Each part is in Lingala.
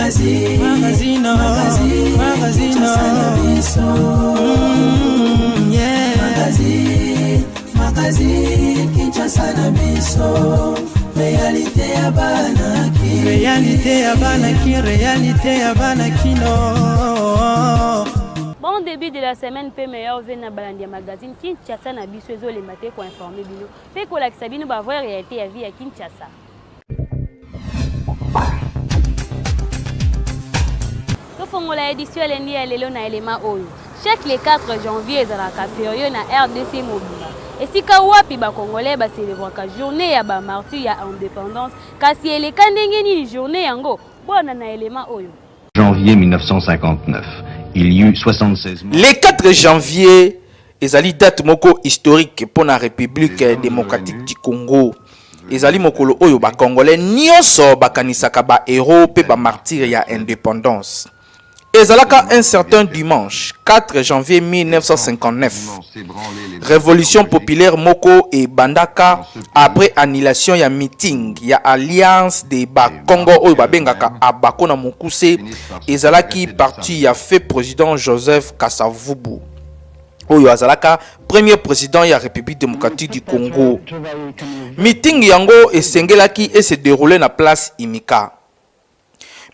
Magazine, magazine, magazine, magazine, Kinshasa na biso. Yeah. Magazine, magazine, Kinshasa na biso. Réalité ya bana Kin. Réalité ya bana Kin, réalité ya bana Kino. Bon début de la semaine mpe meilleur vœu na balandi ya magazine Kinshasa na biso ezolemba te koinforme bino mpe kolakisa bino ba vraie réalité ya vie ya Kinshasa. Tofongola édition ya lundi ya lelo na elema oyo. Chaque le 4 janvier ezalaka ferieux na RDC mobimba. Esika wapi ba Congolais ba celebraka journée ya ba martyrs ya indépendance, kasi eleka ndenge nini journée yango? Bona na elema oyo. Janvier 1959, il y eut 76 morts. Le 4 janvier ezali date moko historique mpo na Republique democratique du Congo. Ezali mokolo oyo ba Congolais nionso bakanisaka ba heros mpe ba martyrs ya independance. Ezalaka un certain dimanche 4 janvier 1959, revolution populaire moko ebandaka après annulation ya meeting ya Alliance des Bakongo oyo babengaka ABAKO na mokuse, ezalaki parti ya feu president Joseph Kasavubu oyo azalaka premier president ya Republique democratique du Congo. Meeting yango esengelaki e se derouler na place Imika.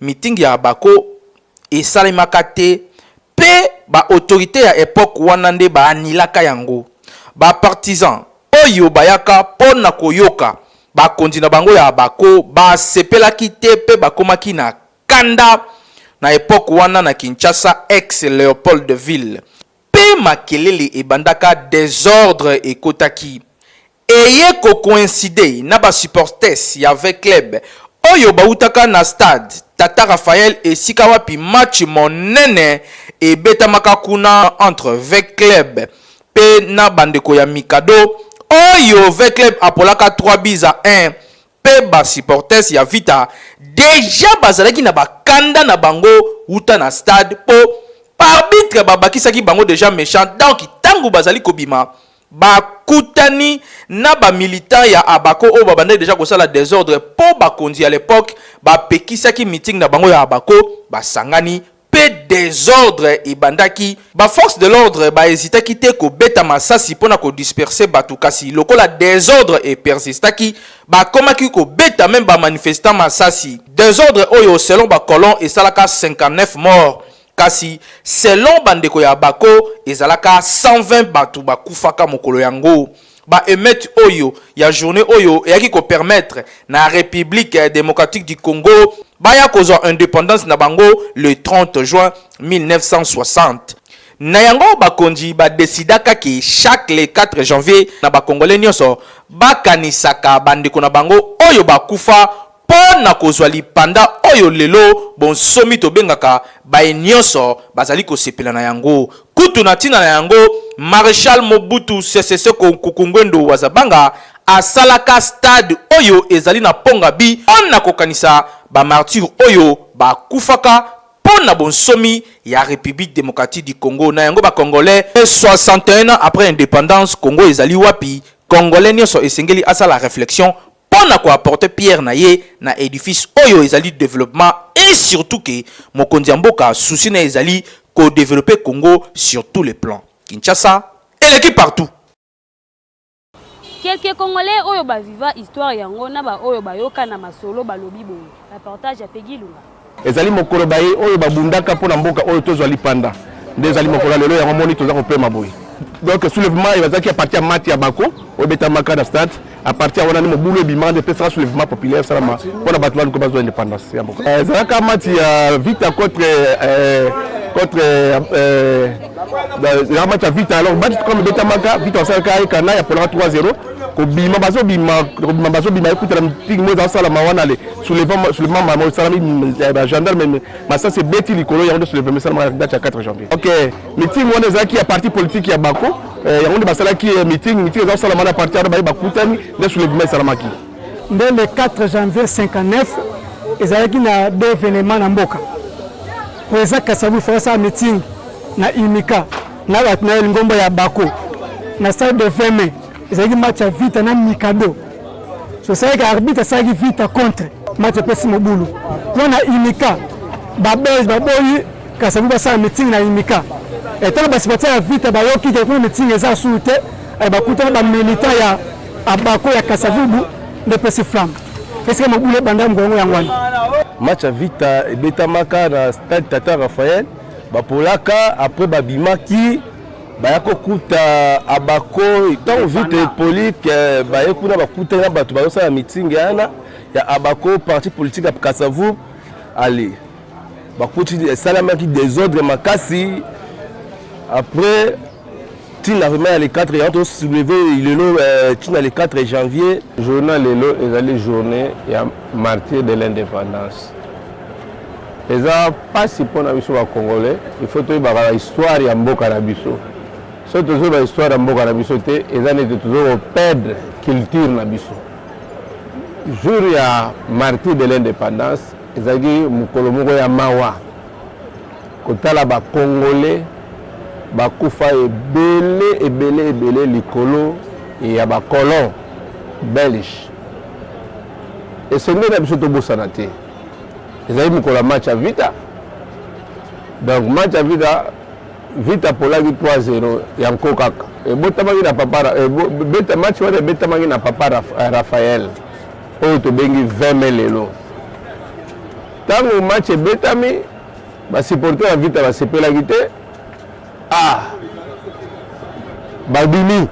Meeting ya Abako esalemaka te mpe ba autorites ya epoque wana nde ba annulaka yango. Ba partisans oyo bayaka mpo na koyoka bakonzi na bango ya Abako basepelaki te mpe bakomaki na kanda na epoque wana na Kinshasa, ex Leopoldville, mpe makelele ebandaka, desordre ekotaki. Eye ko coincider na ba supporters ya V-Club oyo bawutaka na stade Tata Raphaël esika wapi match monene ebetamaka kuna entre V-Club pe na bandeko ya Mikado oyo V-Club apolaka 3 buts à 1 pe ba supporters ya Vita dejà bazalaki na ba kanda na bango wuta na stade po arbitre babakisaki bango dejà mechant donc tango bazali kobima Bakutani na ba militants ya Abako oyo babandaki dejà kosala desordre mpo bakonzi ya l'epoque bapekisaki meeting na bango ya Abako, basangani mpe desordre ebandaki. Ba forces de l'ordre ba hesitaki te kobeta masasi mpo na ko disperser batu kasi lokola desordre e persistaki, bakomaki kobeta meme ba manifestants masasi. Desordre oyo selon ba colons esalaka 59 morts Kasi selon ba ndeko ya Abako ezalaka 120 batu bakufaka mokolo yango. Ba emeutes oyo ya journee oyo eyaki ko permettre na Republique democratique du Congo baya kozwa independance na bango le 30 juin 1960. Na yango bakonzi ba decidaka que chaque le 4 janvier na ba Congolais nionso bakanisaka ba ndeko na bango oyo bakufa Mpo na kozwa lipanda oyo lelo bonsomi tobengaka baye nionso bazali kosepela na yango. Kutu na ntina na yango, Marechal Mobutu Sese Seko Nkuku Ngwendo wa Zabanga asalaka stade oyo ezali na Pont Gaby mpo na kokanisa ba martyrs oyo bakufaka mpo na bonsomi ya Republique democratique du Congo. Na yango ba Congolais, 61 ans après independance, Congo ezali wapi? Congolais nionso esengeli asala reflexion mpo na ko apporter pierre na ye na edifice oyo ezali developpement et surtout que mokonzi ya mboka souci na ye ezali ko developper Congo sur tous les plans. Kinshasa eleki partout. Quelques Congolais oyo ba viva histoire yango na ba oyo bayoka na masolo balobi boye. Reportage ya Peggy Ilunga. Ezali mokolo baye oyo babundaka mpo na mboka oyo tozwa lipanda nde ezali mokolo ya lelo yango moni toza kopema boye. Donc soulèvement ezalaki à partir ya match ya Bako oyo ebetamaka na stade à partir ya wana nde mobulu ebima nde epesaka soulèvement populaire esalama mpo na bato baluka bazwa indépendance ya mboka. Eh, ezalaka match ya Vita contre eh, contre eh, ezalaka match ya Vita alors match comme ebetamaka Vita basalaka ekana ya polaka 3-0 kobima bazobima kobima bazobima ekutana mitingi moko ezasalama wana le soulèvement soulèvement mama esalami ba gendarme masasi ebeti likolo yango nde soulèvement esalamaka date ya 4 janvier ok meeting wana ezalaki ya parti politique ya bako eh, yango nde basalaki eh, meeting meeting eza kosalama na parti wana baye bakutani nde soulèvement esalamaki nde le 4 janvier 59 ezalaki na deux événements na mboka président kasavu fo asala meeting na imika na bato na ye lingomba ya bako na stade de 20 mai ezalaki match ya vita na mikado sosalaki arbitre asalaki vita contre match epesi mobulu mpo na imika. Babelge baboyi Kasavubu basala meeting na Imika. Ntango basupporter ya Vita bayoki ke kuna meeting eza suru te, bakutana ba militant ya Abako ya Kasavubu nde epesi flamme. Esika mobulu ebanda mokolo yango yango wana. Match ya Vita ebetamaka na stade Tata Raphaël, bapolaka après babimaki baya kokuta Abako. Ntango Vita epoli baye kuna bakutani na bato bazosala meeting yana ya Abako, parti politique ya Kasavubu. Ale bakuti esalamaki desordre makasi. Après ntina vraiment ya le 4 yango tosoulever lelo, ntina le 4 janvier. Journée lelo ezali journée ya martyr de l'indépendance. Eza mpasi mpona biso Bacongolais. Il faut toyebaka histoire ya mboka na biso. Soki tozoyeba histoire ya mboka na biso te, eza neti tozokoperdre culture na biso. Jour ya martyr de l'indépendance ezalaki mokolo moko ya mawa kotala Bacongolais bakufa ebele ebele ebele likolo ya bacolon belge. Esengeli na biso tobosana te, ezali mokolo ya match ya Vita. Donc match ya Vita, Vita polaki 3-0 ya nko kaka ebotamaki na papa beta. Match wana ebetamaki na papa Raphaël oyo tobengi 20 mai lelo. Ntango match ebetami, basupporter ya Vita basepelaki te. Ah, babimi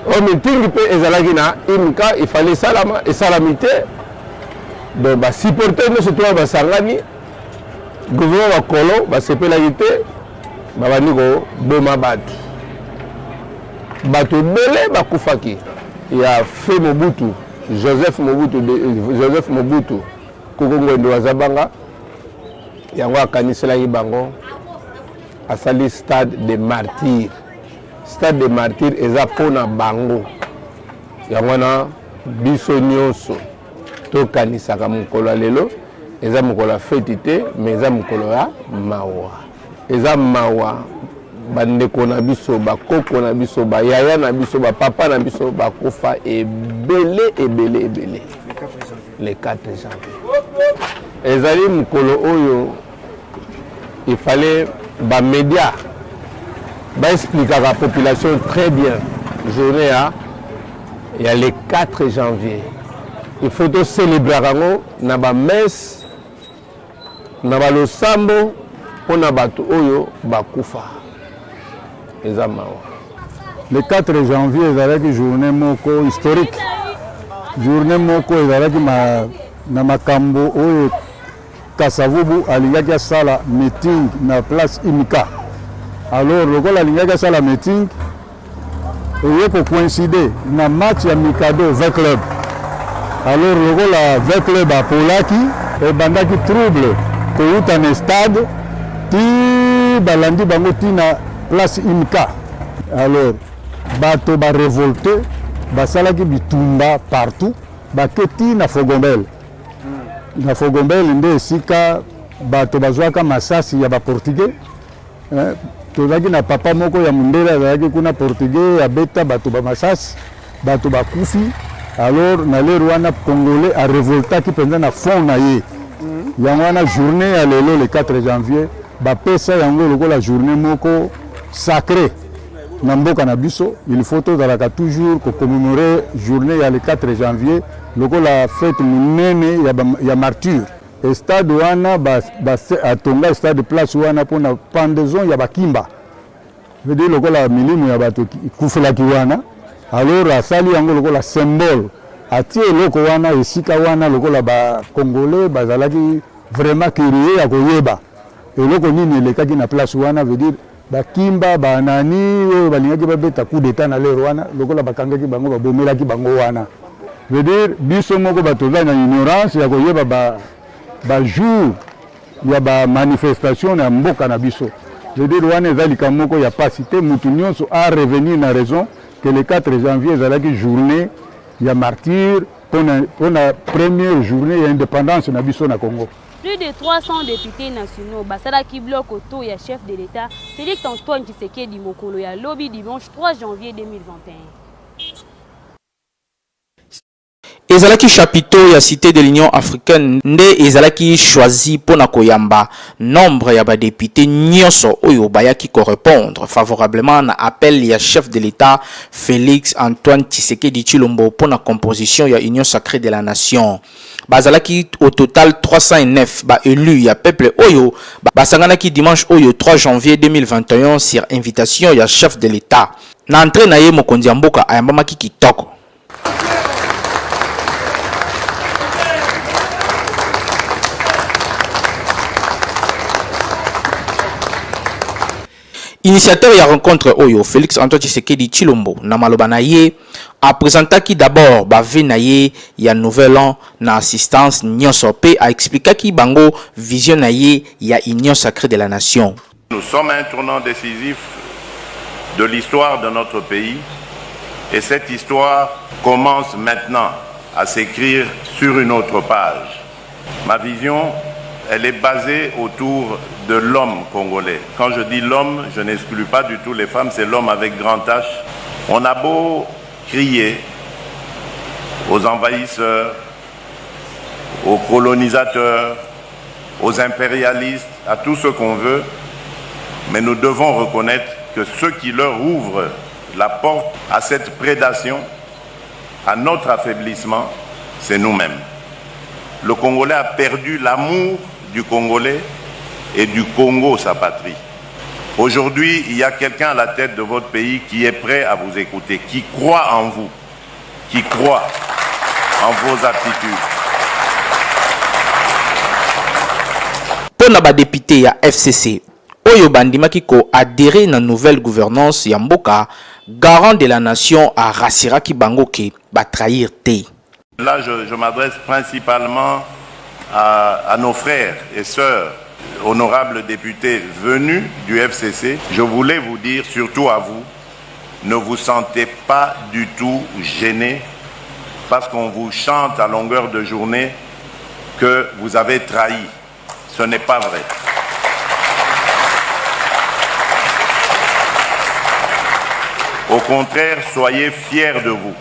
oyo meeting mpe ezalaki na Imka, ifale esalama, esalami te. Donc basupporter nyonso to basangani, gouvernement bakolo basepelaki te, babandi koboma bato. Bato ebele bakufaki. Ya fe Mobutu, Joseph Mobutu, Joseph Mobutu Koko Ngwendo Azabanga, yango akaniselaki bango, asali stade de martyr. Stade de martyr eza mpona bango. Yango wana biso nyonso tokanisaka mokolo ya lelo. Eza mokolo ya feti te, mais eza mokolo ya mawa. Eza mawa, bandeko na biso, bakoko na biso, bayaya na biso, bapapa na biso bakufa ebele ebele ebele. Le 4 janvier ezali mokolo oyo il fallait bamédia baexplikaka population très bien. Journée ya le 4 janvier, il faut tocélébraka yango na bamesse, na balosambo mpona bato oyo bakufa. Eza mawa. Le 4 janvier ezalaki journée moko historique, journée moko ezalaki na makambo oyo Kasavubu alingaki asala meeting na place Imika. Alors lokola alingaki asala meeting, eye kocoïncider na match ya Mikado V Club. Alors lokola V Club apolaki, ebandaki trouble kouta na stade ti balandi bango ti na place Imka. Alors bato barévolter, basalaki bitumba partout, bake ti na Fogombele. Na Fogombele nde esika bato bazwaka masasi ya Baportugais. Tozalaki na papa moko ya mondele azalaki kuna, Portugais, abeta bato bamasasi, bato bakufi. Alors na l'heure wana Congolais arevoltaki mpenza na fond na ye. Yango wana journée ya lelo, le 4 janvier, bapesa yango lokola journée moko sacré na mboka na biso. Il faut tozalaka toujours kocommémorer journée ya le 4 janvier lokola fête monene ya martyr. Stade wana atonga stade place wana mpona pendaison ya bakimba, veut dire lokola milimo ya bato ekufelaki wana. Alors asali yango lokola symbole, atie eloko wana esika wana lokola Bacongolais bazalaki vraiment curieux ya koyeba eloko nini elekaki na place wana. Veut dire bakimba banani oyo balingaki babeta coup d'état na l'heure wana, lokola bakangaki bango, babomelaki bango wana. Veut dire biso moko bato toza na ignorance ya koyeba bajour ya bamanifestation na mboka na biso. Veut dire wana eza likambo moko ya pasi te. Mutu nyonso a revenir na raison que le 4 janvier ezalaki journée ya martyr mpona première journée ya indépendance na biso na Congo. Plus de 300 députés nationaux basalaki bloc autour ya chef de l'État Félix Antoine Tshisekedi mokolo ya lobi dimanche 3 janvier 2021. Ezalaki chapiteau ya Cite de l'Union africaine nde ezalaki choisi mpo na koyamba nombre ya ba deputes nionso oyo bayaki ko repondre favorablement na appel ya chef de l'Etat Felix Antoine Tshisekedi Tshilombo mpo na composition ya Union sacree de la nation. Bazalaki au total 309 ba elus ya peuple oyo basanganaki dimanche oyo 3 janvier 2021 sur invitation ya chef de l'Etat. Na entree na ye, mokonzi ya mboka ayambamaki kitoko. Initiateur ya rencontre oyo, Felix Antoine Tshisekedi Tshilombo, na maloba na ye, a presentaki d'abord ba vœux na ye ya nouvel an na assistance nionso pe a explikaki bango vision na ye ya Union sacree de la nation. Nous sommes à un tournant décisif de l'histoire de notre pays et cette histoire commence maintenant à s'écrire sur une autre page. Ma vision, elle est basée autour de l'homme congolais. Quand je dis l'homme, je n'exclus pas du tout les femmes, c'est l'homme avec grand H. On a beau crier aux envahisseurs, aux colonisateurs, aux impérialistes, à tout ce qu'on veut, mais nous devons reconnaître que ceux qui leur ouvrent la porte à cette prédation, à notre affaiblissement, c'est nous-mêmes. Le Congolais a perdu l'amour du Congolais et du Congo, sa patrie. Aujourd'hui, il y a quelqu'un à la tête de votre pays qui est prêt à vous écouter, qui croit en vous, qui croit en vos aptitudes. Mpo na ba deputes ya FCC oyo bandimaki ko adherer na nouvelle gouvernance ya mboka, garant de la nation a rassuraki bango que ba trahir te. Là, je, je m'adresse principalement à, à nos frères et sœurs honorables députés venus du FCC. Je voulais vous dire, surtout à vous, ne vous sentez pas du tout gênés parce qu'on vous chante à longueur de journée que vous avez trahi. Ce n'est pas vrai. Au contraire, soyez fiers de vous.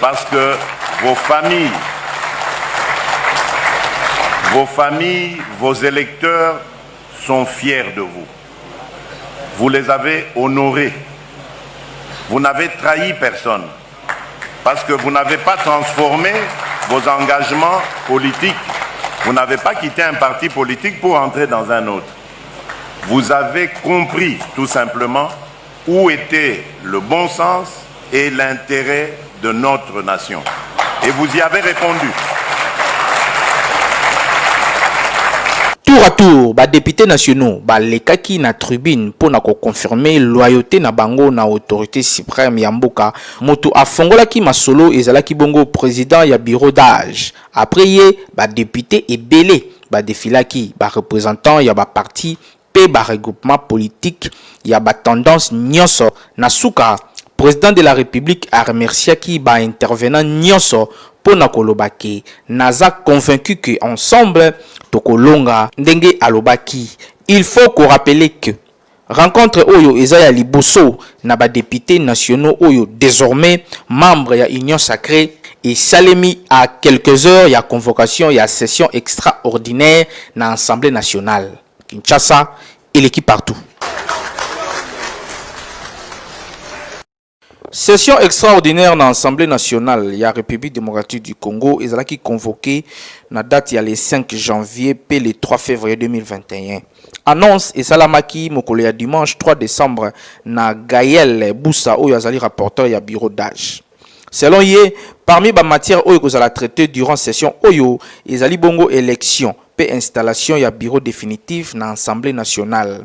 Parce que vos familles, vos familles, vos électeurs sont fiers de vous. Vous les avez honorés. Vous n'avez trahi personne. Parce que vous n'avez pas transformé vos engagements politiques. Vous n'avez pas quitté un parti politique pour entrer dans un autre. Vous avez compris tout simplement où était le bon sens et l'intérêt de notre nation. Et vous y avez répondu. Tour à tour, ba deputes nationaux balekaki na tribune mpo na ko confirmer loyaute na bango na autorite supreme ya mboka. Moto afongolaki masolo ezalaki bongo president ya bureau d'age. Après ye, ba deputes ebele ba defilaki, ba representants ya ba partis mpe ba regroupements politiques ya ba tendances nionso. Na suka, President de la Republique a remerciaki ba intervenants nionso mpo na koloba que naza convaincu que ensemble tokolonga ndenge alobaki. Il faut ko rappeler que rencontre oyo eza ya liboso na ba deputes nationaux oyo desormais membres ya Union sacree esalemi à quelques heures ya convocation ya session extraordinaire na Assemblee nationale. Kinshasa eleki partout. Session extraordinaire na Assemblée nationale ya République démocratique du Congo ezalaki convoquée na date ya le 5 janvier pe le 3 février 2021. Annonce esalamaki mokolo ya dimanche 3 décembre na Gaël Bussa oyo azali rapporteur ya bureau d'âge. Selon ye, parmi ba matières oyo ekozala traitées durant session oyo ezali bongo election pe installation ya bureau definitif na Assemblee nationale.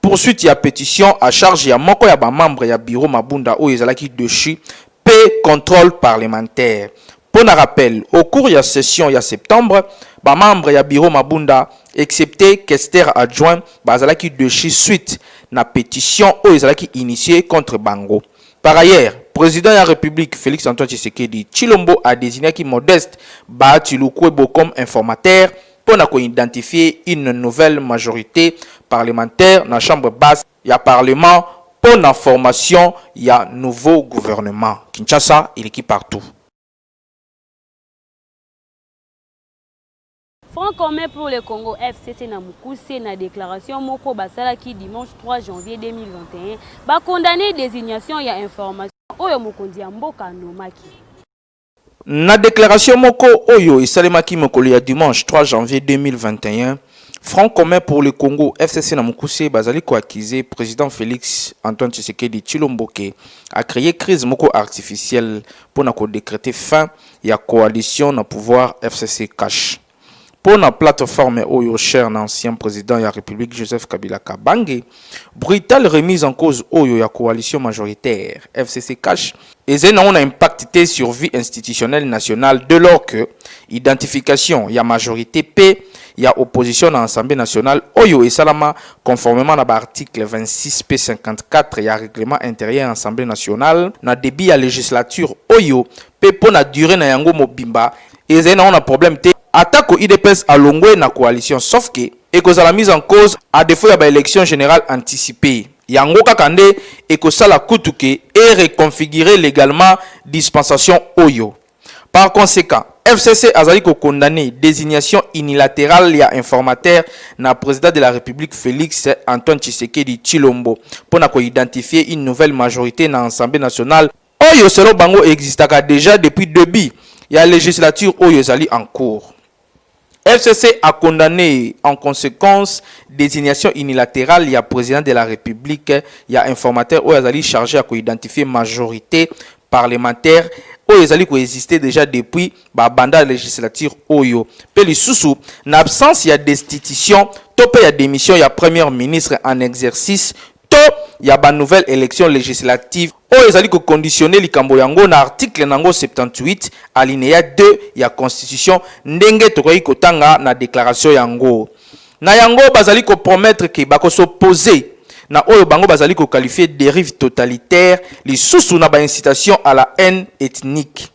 Poursuite ya petition à charge ya moko ya ba membres ya bureau Mabunda oyo ezalaki dechu pe controle parlementaire. Mpo na rappel, au cours ya session ya septembre, ba membres ya bureau Mabunda, excepte questeur adjoint, bazalaki dechu suite na petition oyo ezalaki initier contre bango. Par ailleurs, president ya Republique Felix Antoine Tshisekedi Tshilombo a designaki Modeste Bahati Lukwebo comme informateur mpo na ko identifier une nouvelle majorite parlementaire na chambre basse ya parlement mpo na formation ya nouveau gouvernement. Kinshasa eleki partout. Front commun pour le Congo FCC na mokuse na declaration moko basalaki dimanche 3 janvier 2021 ba condamner designation ya information oyo mokonzi ya mboka anomaki. Na declaration moko oyo esalemaki mokolo ya dimanche 3 janvier 2021, Front commun pour le Congo, FCC na mokuse, bazali ko accuser president Felix Antoine Tshisekedi Tshilombo que a creer crise moko artificielle mpo na ko decreter fin ya coalition na pouvoir FCC-Cach. Mpo na plateforme oyo cher na ancien president ya Republique Joseph Kabila Kabange, brutale remise en cause oyo ya coalition majoritaire FCC-Cach ezali nango na impact te sur vie institutionnelle nationale dès lors que identification ya majorite mpe ya opposition na Assemblee nationale oyo esalama conformement na ba articles 26 mpe 54 ya règlement interieur ya Assemblee nationale na debut ya legislature oyo mpe mpo na duree na yango mobimba ezali nango na problème te atako udps alongwe na coalition sauf que ekozala mise en cause à defaut ya ba elections generales anticipees. Yango kaka nde ekosala kutu que e reconfigurer legalement dispensation oyo. Par consequent, FCC azali ko condamner designation unilaterale ya informateur na President de la Republique Felix Antoine Tshisekedi Tshilombo mpo na ko identifier une nouvelle majorite na Assemblee nationale oyo selon bango existaka dejà depuis debut ya legislature oyo ezali en cours. FCC a condamne en consequence designation unilaterale ya President de la Republique ya informateur oyo azali charge ya ko identifier majorite parlementaire oyo ezali ko exister dejà depuis ba banda legislature oyo mpe lisusu na absence ya destitution to mpe ya demission ya Premier ministre en exercice to ya ba nouvelles elections legislatives oyo ezali ko conditionner likambo yango na article nango 78, alineya 2 ya Constitution, ndenge tokokaki kotanga na declaration yango. Na yango, bazali ko promettre que bako s'opposer na oyo bango bazali ko qualifier derive totalitaire, lisusu na ba incitations à la haine ethnique.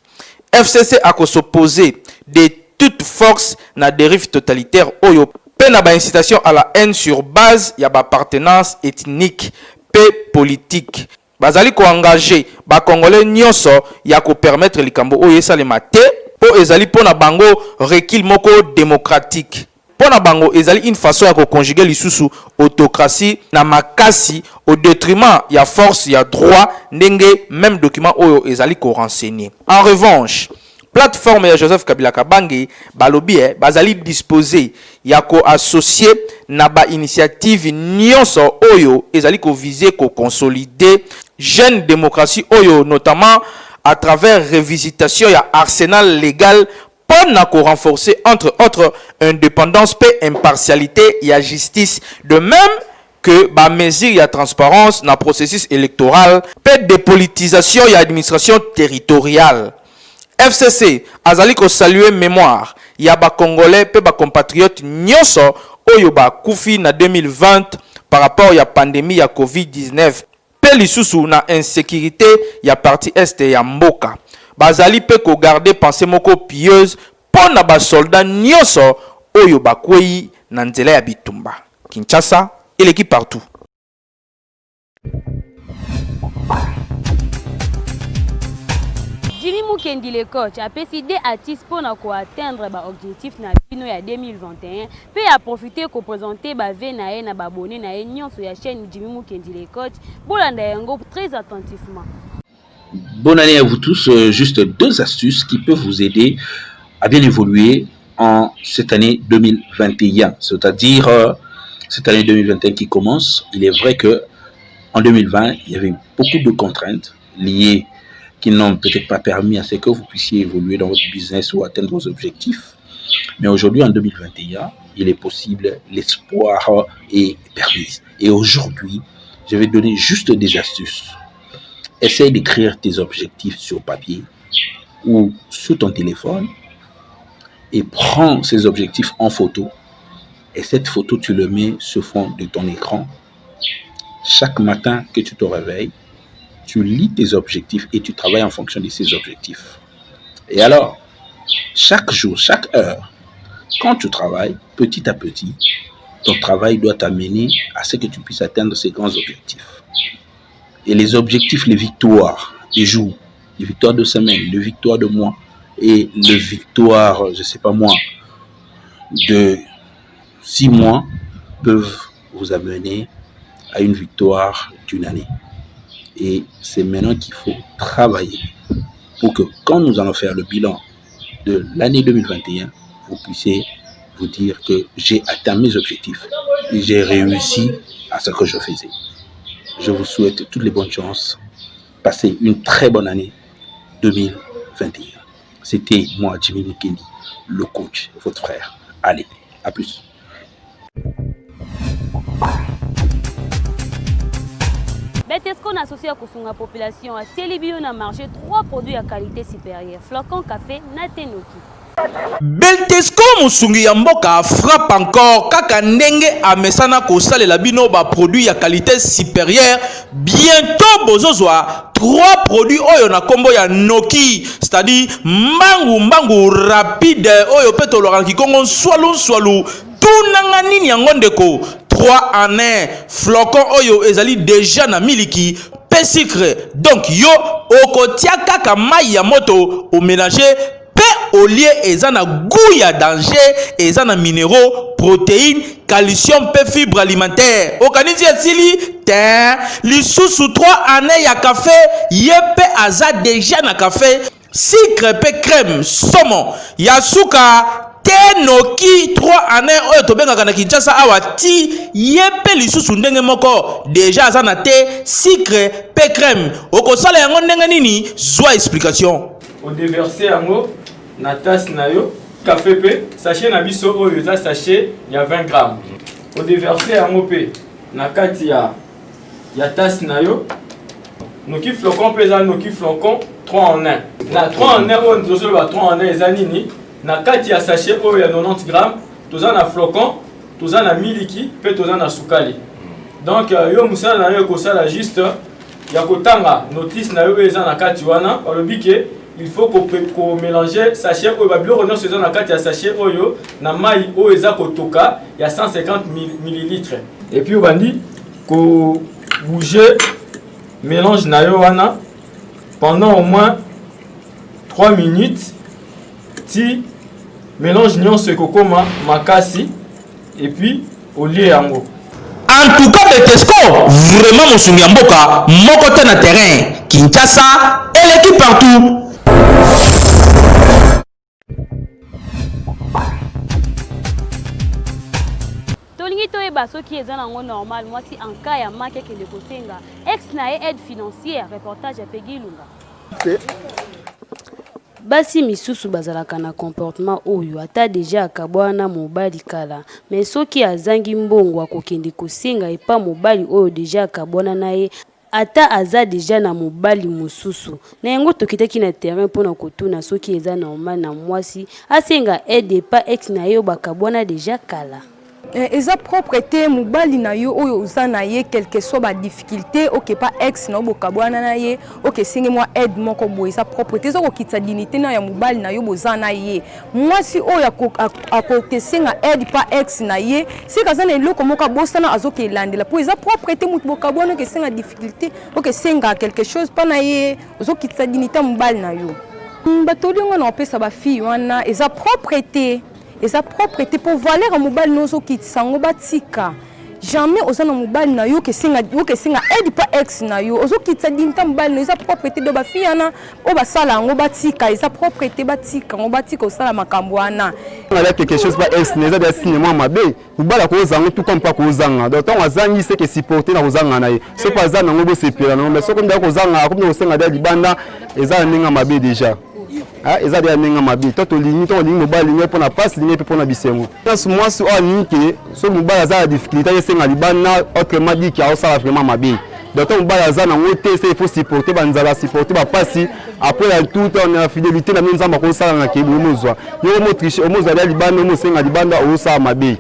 FCC ako s'opposer de toute force na derive totalitaire oyo mpe na ba incitations à la haine sur base ya ba appartenances ethniques mpe politiques. Bazali ko engager ba Congolais nionso ya ko permettre likambo oyo esalema te mpo ezali mpo na bango recul moko democratique. Mpo na bango, ezali une façon ya ko conjuguer lisusu autocratie na makasi au detriment ya force ya droit ndenge meme document oyo ezali ko renseigner. En revanche, plateforme ya Joseph Kabila Kabange balobi eh, bazali disposer ya ko associer na ba initiatives nionso oyo ezali ko viser ko consolider jeune democratie oyo notamment à travers revisitation ya arsenal legal mpo na ko renforcer entre autres independance mpe impartialite ya justice de meme que ba mesures ya transparence na processus electoral mpe depolitisation ya administration territoriale. FCC azali ko saluer memoire ya ba Congolais mpe ba compatriotes nionso oyo bakufi na 2020 par rapport ya pandemie ya Covid-19 mpe lisusu na insecurite ya partie Est ya mboka. Bazali mpe ko garder pensee moko pieuse mpo na ba soldats nionso oyo bakweyi na nzela ya bitumba. Kinshasa eleki partout. Jimmy Mukendi le coach apesi deux astuces mpo na ko atteindre ba objectifs na bino ya 2021 mpe a profiter ko presenter ba vœux na ye na ba abonnes na ye nionso ya chaîne Jimmy Mukendi le coach. Bolanda yango très attentivement. Bonne année à vous tous. Juste deux astuces qui peuvent vous aider à bien évoluer en cette année 2021. C'est-à-dire, cette année 2021 qui commence, il est vrai que en 2020, il y avait beaucoup de contraintes liées qui n'ont peut-être pas permis à ce que vous puissiez évoluer dans votre business ou atteindre vos objectifs. Mais aujourd'hui, en 2021, il est possible, l'espoir est permis. Et aujourd'hui, je vais donner juste des astuces. Essaye d'écrire tes objectifs sur papier ou sur ton téléphone et prends ces objectifs en photo. Et cette photo, tu le mets sur fond de ton écran. Chaque matin que tu te réveilles, tu lis tes objectifs et tu travailles en fonction de ces objectifs. Et alors, chaque jour, chaque heure, quand tu travailles, petit à petit, ton travail doit t'amener à ce que tu puisses atteindre ces grands objectifs. Et les objectifs, les victoires des jours, les victoires de semaine, les victoires de mois et les victoires, je sais pas moi, de 6 mois peuvent vous amener à une victoire d'une année. Et c'est maintenant qu'il faut travailler pour que quand nous allons faire le bilan de l'année 2021, vous puissiez vous dire que j'ai atteint mes objectifs et j'ai réussi à ce que je faisais. Je vous souhaite toutes les bonnes chances. Passez une très bonne année 2021. C'était moi, Jimmy Mukendi, le coach, votre frère. Allez, à plus. Betesco na souci ya kosunga population atieli bino na marché 3 produits ya qualité supérieure flocon café na thé noki. Beltesco mosungi ya mboka frappe encore kaka ndenge amesana kosalela bino ba produits ya qualité supérieure bientôt bozozwa 3 produits oyo na kombo ya Noki c'est-à-dire mbangu mbangu rapide oyo pe tolobaka na kikongo nswalu nswalu Tuna nga nini yango ndeko 3 en 1 flocon oyo ezali deja na miliki pe sucre donc yo okotia kaka mayi ya moto o melanger pe olie eza na gout ya danger eza na mineraux proteine calcium pe fibre alimentaire okanisi esili tein lisusu 3 en 1 ya cafe ye pe aza deja na cafe Sucre pe crème somo ya suka te noki 3 en 1 oyo tobengaka na Kinshasa awa ti ye pe lisusu ndenge moko deja aza na te sucre pe crème okosala yango ndenge nini zwa explication. O deverser yango na tasse na yo café pe sachet na biso oyo eza sachet ya 20 grammes o deverser yango pe na kati ya ya tasse na yo noki flocon mpe eza noki flocon 3 en 1 na 3 en 1 oyo tozoloba 3 en 1 eza nini na kati ya sachet oyo ya 90 gramme toza na flocon toza na miliki mpe toza na sukali donc euh, yo mosala na yo ekosala juste ya kotanga notice na yo oyo eza na kati wana balobi ke il faut komélange sachet oyo babiloko nyonso eza na kati ya sachet oyo na mai oyo eza kotoka ya 150 millilitre et puis obandi ko bouger mélange na yo wana pendant au moins 3 minutes ti mélange nyonso ekokoma makasi et puis olie yango. En tout cas Betesco vraiment mosungi ya mboka moko te na terrain Kinshasa eleki partout. Tolingi toyeba soki eza nango normal mwasi en cas ya manque akende kosenga ex na ye aide financière, reportage ya Peggy Ilunga. Basi misusu bazalaka na comportement oyo ata dejà akabwana na mobali kala mais soki azangi mbongo akokende kosenga epa mobali oyo dejà akabwana na ye Ata aza dejà na mobali mususu. Na yango tokitaki na terrain pona kotuna soki eza normal na muasi asenga aide epa ex na ye oyo bakabwana dejà kala. Eh, eza propre te mobali na yo oyo oza na ye quelque soit ba difficulté oke pa ex na yo bokabwana na ye oke esenge mwa aide moko boye eza propre te eza kokitisa dignité na ya mobali na yo boza na ye Mwasi oyo akokesenga aide pa ex na ye seke aza na eloko moko abosana azokelandela po eza propre te moto bokabwana okesenga difficulté okesenga quelque chose mpa na ye ozokitisa dignité ya mobali na yo hmm, batoli yango na opesa bafille wana eza propre te eza propre te mpo valeur ya mobali na ozokitisa yango batika jamais oza na mobali na yo okesenga okesenga aide pa ex na yo ozokitisa dignité ya mobali na yo eza propre te do bafille wana oyo basala yango batika eza propre te batika yango batika kosala makambo wana Ala quelque chose pa ex na eza deja signe mwa mabe mobali akozanga yango tout comme mpe akozanga donc ntango azangi seke supporte na kozanga na ye soki aza nango bosepela nango mais soki nde akozanga akomi na kosenga deja libanda eza na ndenge ya mabe deja eza deja ndenge ya mabe to tolingi to olingi mobali lingi mpo na mpasi lingi mpe mpo na bisengo mwasi oyo alingi ke soki mobali aza na difficulté ayesenga libanda autrement dit ke aosala vraiment mabe donc ntango mobali aza nango te se il faut supporter banzala supporter bapasi après la tout na fidélité na bino nzambe akosala na ke boye mozwa yo omotriche omozwa lia libanda omosenga libanda okosala mabe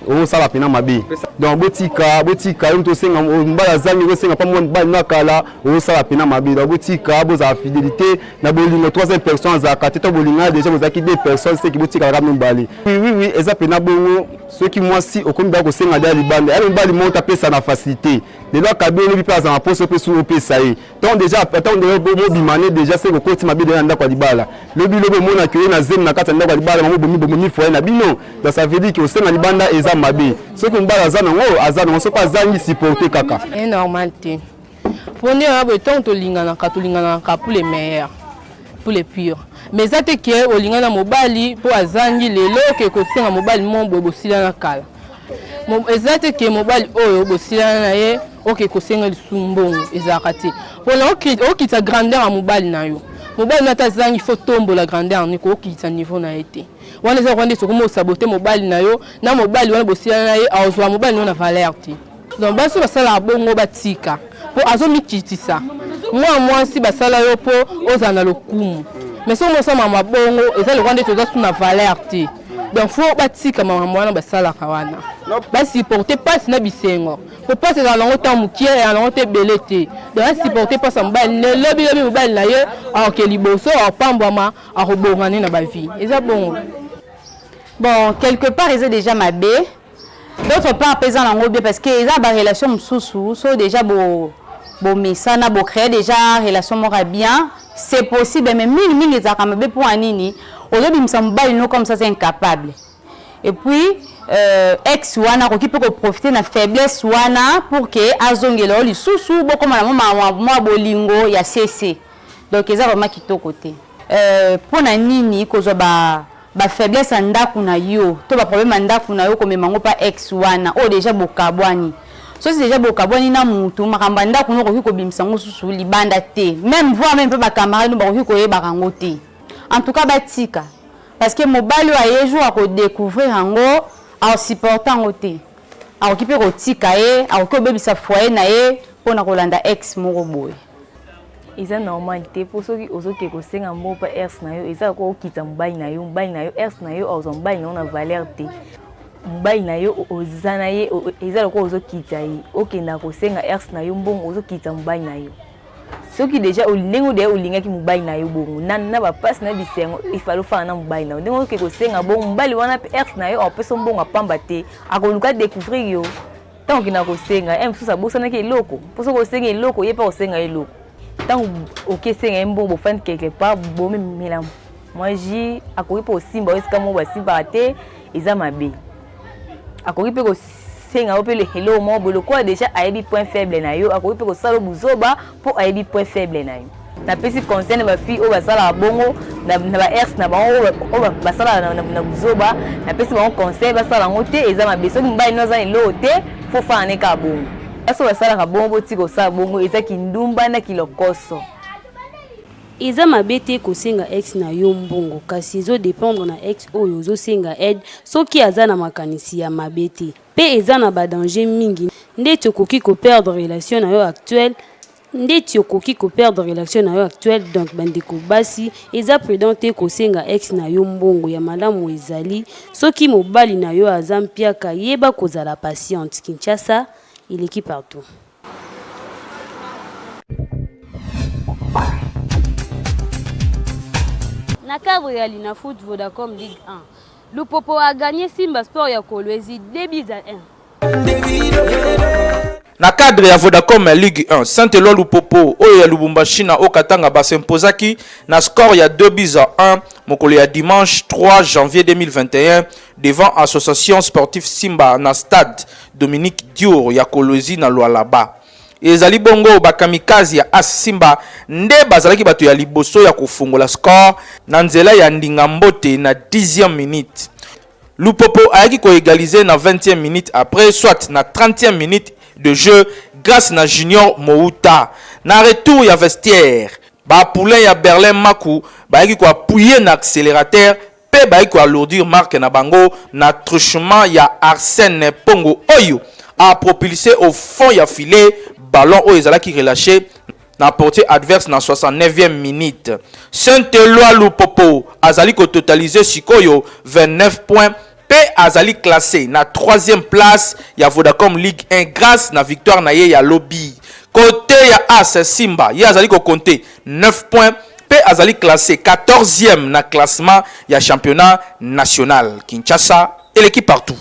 okosala mpena mabe. Donc botika, botika yo moto osenga mobali azangi osenga mpa mobali no akala osala mpena mabe. Donc botika, bozala fidélité na bolingo. Troisième personne azalaka te. To bolingana déjà, bozalaki deux personnes, seki botikalaka mibale. Oui, oui, oui, eza mpena bongo. Soki mwasi okomi baya kosenga deya libanda ya mobali moko apesa na facilité, lelo akabi, olobi mpe azala mposo mpe su opesa ye. Ntango déjà, ntango mobima ne déjà, se kokoti mabe deya na ndako ya libala. Lobi lobi omonaki oye na zemi na kati ya ndako ya libala, mamo bomi bomomi foyer na bino. Donc ça veut dire que osenga libanda eza mabe. Soki mobali aza nango, aza nango. Soki azangi, supporte kaka. E normal te, mpo nde wana boye. Ntango tolinganaka, tolinganaka pour le meilleur, pour le pire, mais eza te ke olingana na mobali mpo azangi lelo ke kosenga mobali mo boye bosilana kala. Eza te ke mobali oyo bosilana na ye oke kosenga lisusu mbongo, ezalaka te, mpona okitisa grandeur ya mobali na yo. Mobali na ata azangi, faut tombola grandeur ni kookitisa niveau na ye te. Wana eza kwa nde soki osabote mobali na yo na mobali wana bosilana na ye, azwa mobali na yo na valeur te. Donc basi basalaka bongo, batika, mpo azomikitisa. Mwana mwasi, basala yo mpo ozala na lokumu, mais soki mosala mabongo, eza lokwa nde toza su na valeur te. Donc faut batika makambo wana basalaka wana, basupporte mpasi na bisengo, po mpasi ezala nango ntango mokie, ezala nango te ebele te. Donc asupporte mpasi ya mobali, lobi lobi mobali na ye akoke liboso, akopambwama, akobonga nde na bavie. Eza bongo. Bon, quelque part eza déjà mabe, d'autre part mpe eza nango bien, parce que eza barelation mosusu. So déjà bo bomesana, bocréer déjà relation moko ya bien, c'est possible. Mais mingimingi ezalaka mabe. Mpo ya nini ozobimisa mobali no comme ça? C'est incapable. Et puis ex wana akoki mpe koprofite na faiblesse wana pour ke azongela yo lisusu, bokóma na mwa bolingo ya cc. Donc eza vraiment kitoko te. Mpo na nini kozwa ba bafaiblesse ya ndako na yo to baproblème ya ndako na yo, komema yango mpa ex wana oyo déjà bokabwani? Soki déjà bokabwani na mutu, makambo ya ndako no okoki kobimisa yango susu libanda te, même voire même mpe bacamarade no bakoki koyebaka yango te. En tout cas batika, parce que mobali oyo aye jour akodécouvrir yango, akosupporte yango te, akoki mpe kotika ye, akoki kobebisa foyer na ye mpona kolanda ex moko boye. Eza normal te, mpo soki ozoke kosenga mbongo mpa ex na yo, eza lokola okita mobali na yo. Mobali na yo, ex na yo, azwa mobali na yo na valeur te. Mobali na yo oza na ye, eza lokola ozokita ye. Okenda kosenga ex na yo mbongo, ozokita mobali na yo. Soki déjà ndenge odeya olingaki mobali na yo bongo na bapasi na bisengo, ifale ofanda na mobali na yo. Ndenge oke kosenga bongo mobali wana mpe ex na yo, apesa mbongo apamba te, akoluka découvrir yo. Ntango okenda kosenga ye, mosusu abosanaki eloko, mpo soki osenga eloko, ye mpe akosenga eloko. Ntango okesenga ye mbongo, bofandi quelque part, bomemela mwa jus, akoki mpe kosimba yo esika moko basimbaka te, eza mabe. Akoki mpe kosenga yo mpe eloko moko boye, lokola déjà ayebi point faible na yo, akoki mpe kosala buzoba mpo ayebi point faible na yo. Napesi conseil na bafille oyo basalaka bongo na ba ex na bango, oyo basalaka na buzoba, napesi bango conseil basala yango te, eza mabe. Soki mobali no aza na eloko te, faut fana ne kaka bongo. Basi oyo basalaka bongo, botika kosala bongo, eza kindumba na kilokoso. Eza mabe te kosenga ex na yo mbongo, kasi ezodépendre na ex oyo ozosenga aide. Soki aza na makanisi ya mabe te, mpe eza na badanger mingi, ndeti okoki koperdre relation na yo actuelle, ndeti okoki koperdre relation na yo actuelle. Donc bandeko basi, eza prudent te kosenga ex na yo mbongo. Ya malamu ezali soki mobali na yo aza mpiaka, yeba kozala patiente. Kinshasa eleki partout. Na cadre ya Linafoot Vodacom Ligue 1, Lupopo a gagné Simba Sport ya Kolwezi 2 buts à 1. Na cadre ya Vodacom Ligue 1, Saint-Eloi Lupopo oyo ya Lubumbashi na Okatanga bas'imposaki na score ya 2 buts à 1 mokolo ya dimanche 3 janvier 2021 devant Association Sportive Simba na stade Dominique Dior ya Kolwezi na Lualaba. Ezali bongo bakamikaze ya AS Simba nde bazalaki bato ya liboso ya kofungola score na nzela ya Ndinga Mbote na 10e minute. Lupopo ayaki koégaliser na 20e minute après, soit na 30e minute de jeu, grâce na Junior Mouta. Na retour ya vestiaire, bapoulain ya Berlin Maku bayaki koappuyer na accélérateur mpe bayaki koalourdir marque na bango na truchement ya Arsène Pongo oyo a propulsé au fond ya filet ballon oyo ezalaki relâché na portier adverse na 69e minute. Saint-Eloi Lupopo azali kototalize sikoyo 29 points. mpe azali classe na 3e place ya Vodacom Ligue 1 grâce na victoire na ye ya lobi. Cote ya AS Simba, ye azali ko compter 9 points mpe azali classe 14e na classement ya championnat national. Kinshasa eleki partout.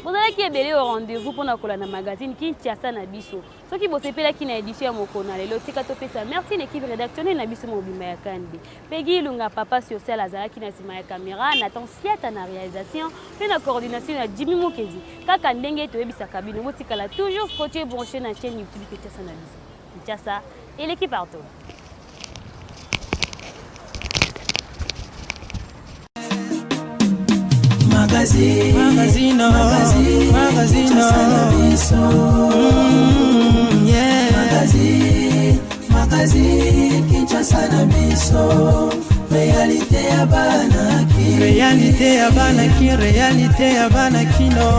Bozalaki ebele au rendez-vous mpona kolanda magazine Kinshasa na biso. Soki bosepelaki na edition ya mokolo na lelo, tika topesa merci na equipe redactionnelle na biso mobimba ya KNB. Peggy Ilunga, papa social, azalaki na nsima ya kamera, Nathan Siata na réalisation mpe na coordination ya Jimmy Mukedi. Kaka ndenge toyebisaka bino, botikala toujours scotché branché na chaîne YouTube Kinshasa na biso. Kinshasa eleki partout. Magazine, magazine, magazine, magazine, yeah. Magazine, magazine, Kinshasa na biso. Réalité ya bana ki. Réalité ya bana ki, réalité ya bana kino.